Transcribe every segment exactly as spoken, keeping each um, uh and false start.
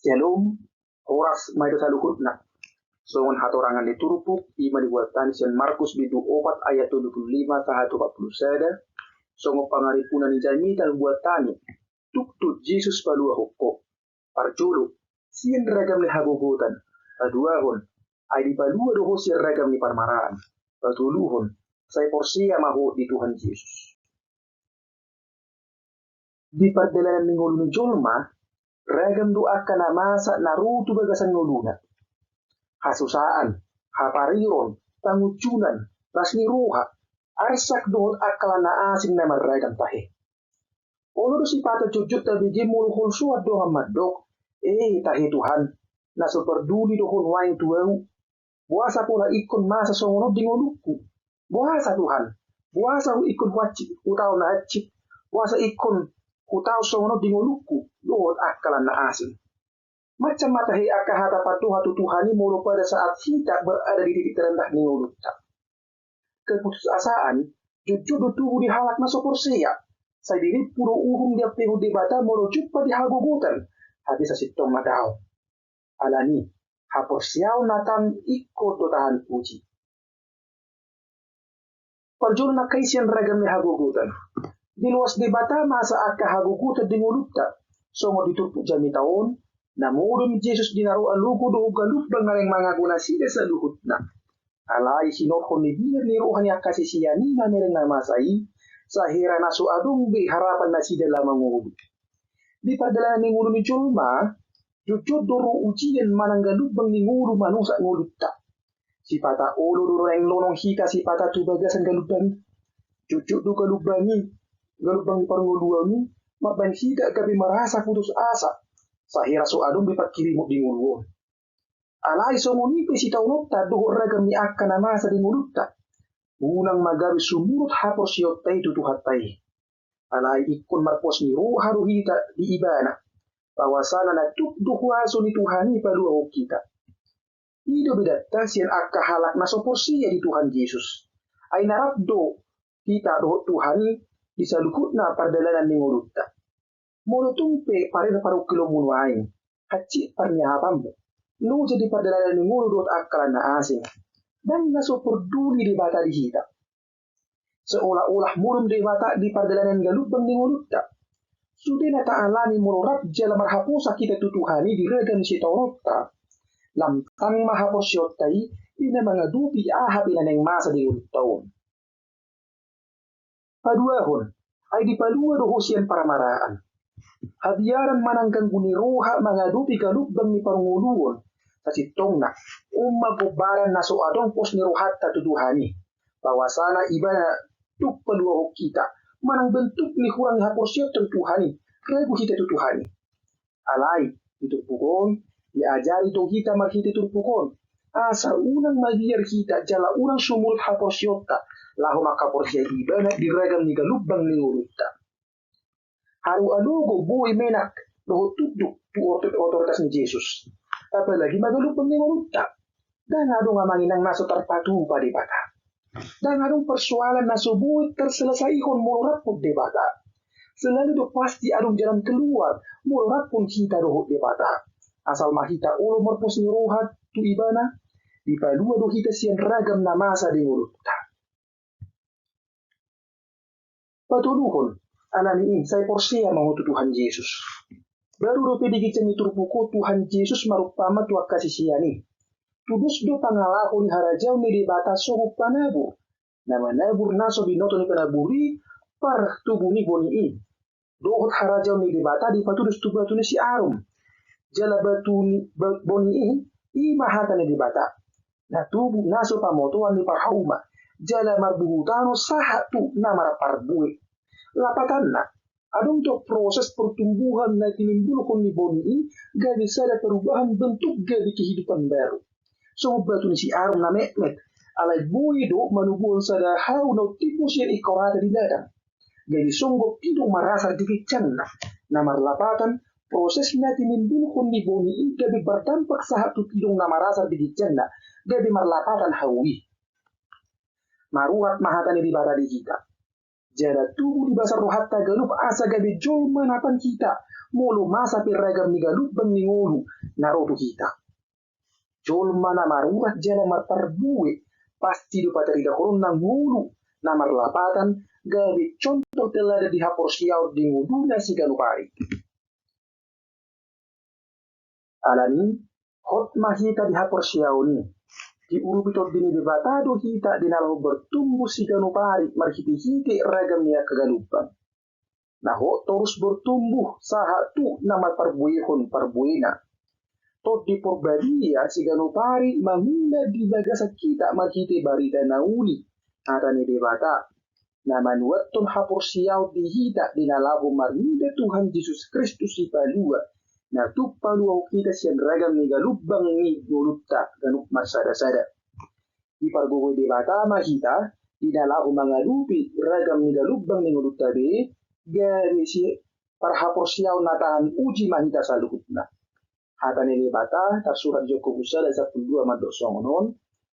Syalom, horas ma di hita saluhutna. Songon hatorangan ni turpuk, i ma dibuat hami sian Markus bindu opat ayat tolu pulu lima sahat tu opat pulu sada, songon pangarimpunan ni jamita dibuat hami, tuktuk Jesus paluahon ho. Parjolo, sian ragam ni hagogotan. Paduahon, ai dipalua do ho sian ragam ni parmaraan. Patoluhon, sai porsea ma ho di Tuhan Jesus. Di pardalanan ni ngolu ni jolma, ragam do angka na masa na ro tu bagasan ngoluna. Hasusaan, hapariron, pangunjunan, las ni roha, arsak dohot angka na asing na marragam tahe. Olo do sipata jotjot tabege molo holsoan dongan mandok, "Eh, tahe Tuhan, na so parduli do ho nuaeng tu ahu. Boasa pola ingkon masa songon on di ngolungku? Boasa Tuhan? Boasa ingkon huansip, hutaon na hansip? Boasa ingkon hutaon songon on di ngolungku?" Dohot angka na asing. Macam ma tahe angka hata pandohan tu Tuhan i molo pada saat hita berada di titik terendah ni ngolunta. Keputusasaan jotjot do tubu di halak na so porsea. Sai dirimpu do uhum diampehon Debata molo jumpa di hagogotan. Hape sasintongna daong. Alani, haporseaon na tang ingkon do tahan uji. Parjolo nangkin sian ragam ni hagogotan. Diloas Debata masa angka hagogotan di ngolunta. Songon di turpuk jamita on, na modom Jesus di na ro alogo dohot galumbang na naeng mangago nasida saluhutna. Alai hinorhon ni biar ni roha ni angka sisean i na mereng na masa i, sai hera na so adong be harapan nasida laho mangolu. Di pardalanan ni ngolu ni jolma, jotjot do ro ujian manang galumbang ni ngolu manosak ngolunta. Sipata olo do naeng lonong hita sipata tu bagasan galumbang i. Jotjot do galumbang i, galumbang ni parngoluon i, mambahen hita gabe marasa putus asa. Sai hera so adong be pangkirimon di ngolu on. Alai songon i pe sitaononta dohot ragam ni angka na masa di ngolunta. Unang ma gabe sumurut haporseaonta i tu Tuhanta i. Alai ingkon marpos ni roha do hita di Ibana. Bahwasana na tuk do huaso ni Tuhan i paluahon hita. I do bedanta sian angka halak na so porsea di Tuhan Jesus. Ai na rap do hita dohot Tuhan i di saluhutna pardalanan ni ngolunta. Molo tung pe pareda parungkilonmu nuaeng, hansit parniahapanmu, loja di pardalanan ni ngolu dohot angka na asing, ndang na so parduli Debata di hita. Seolah-olah modom Debata di pardalanan galumbang ni ngolunta. Sude na taalami molo rap jala marhaposan hita tu Tuhan i di ragam sitaononta. Lam tang ma haporseaonta i di na mangadopi aha pe na naeng masa di ngolunta on. Paduahon, ai dipalua do ho sian parmaraan. Habiaran manang ganggu ni roha mangadopi galumbang ni parngoluon. Sasintongna, on ma gombaran na so adong pos ni rohanta tu Tuhan i. Bahwasana Ibana tuk paluahon hita, manang bentuk ni hurang ni haporseaonta tu Tuhan i, ragu hita tu Tuhan i. Alai, di turpuk on, diajari do hita marhite turpuk on. Asa unang mabiar hita jala unang sumurut haporseaonta, laho mangkaporseai Ibana di ragam ni galumbang ni ngolunta. Haru alogo boi menak dohot tunduk tu otor-, otoritas ni Jesus. Apalagi ma galumbang ni ngolunta. Ndang adong amang inang na so tarpatupa Debata. Ndang adong persoalan na so boi terselesaihon molo rap dohot Debata. Selalu do pasti adong jalan keluar molo rap hita dohot Debata. Asal ma hita olo marpos ni roha tu Ibana, dipalua do hita sian ragam na masa di ngolunta. Patoluhon, alani i sai porsea ma ho tu Tuhan Jesus. Baru dope di ginjang ni turpuk on Tuhan Jesus marumpama tu angka sisean i. Tudos do pangalaho ni harajaon ni Debata songon panabur. Na manabur na so binoto ni panabur i partubu ni boni i. Dohot harajaon ni Debata dipatudos tu batu ni si Arum. Jala batu ni ba-, boni i, i ma hata ni Debata. Na tubu na so pamotoan ni parhauma, jala marbuhu tano sahat tu na marparbue. Lapatanna, adong do proses pertumbuhan na tinimbulhon ni boni i, gabe sada perubahan bentuk gabe kehidupan baru. Songon batu ni si Arum na metmet, alai boi do manubuhon sada hau na umtimbo sian ingkau rata di ladang. Gabe songon pidong marasar di ginjangna. Na marlapatan, proses na tinimbulhon ni boni i gabe mardampak sahat tu pidong na marasar di ginjangna, gabe marlapatan hau i. Marurat ma hata ni Debata di hita. Jala tubu di bagasan rohanta ganup asa gabe jolma na pan hita, molo masa pe ragam ni galumbang ni ngolu na ro tu hita. Jolma na marurat jala marparbue pasti do pataridahononna ngolu na marlapatan gabe contoh teladan di haporseaon di ngoluna siganup ari. Alani, hot ma hita di haporseaon i. Diurupi Tondi ni Debata do hita di na laho bertumbuh siganup ari marhitehite ragam ni angka galumbang. Na hot torus bertumbuh sahat tu na marparbuehon parbuena. Tondi Porbadia siganup ari mangula di bagasan hita marhite barita na uli, hata ni Debata, na manuathon haporseaon di hita di na laho marnida Tuhan Jesus Kristus Sipalua, na tung paluahon hita sian ragam ni galumbang ni ngolunta ganup marsadasada. Dipargogoi Debata ma hita di na laho mangalupi ragam ni galumbang ni ngolunta be, gabe siparhaporseaon na tahan uji ma hita saluhutna. Hata ni Debata tarsurat Jakobus sada sampulu dua mandok songon on: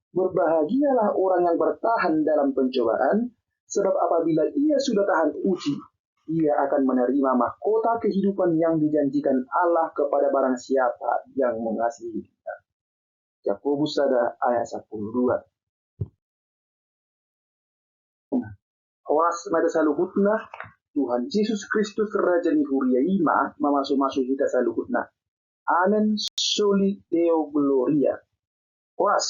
Berbahagialah orang yang bertahan dalam pencobaan, sebab apabila ia sudah tahan uji, ia akan menerima mahkota kehidupan yang dijanjikan Allah kepada barang siapa yang mengasihi Dia. Jakobus sada ayat sampulu dua. Horas ma di hita saluhutna. Tuhan Jesus Kristus Raja ni huria i ma mamasumasu hita saluhutna. Amen. Soli Deo Gloria. Horas.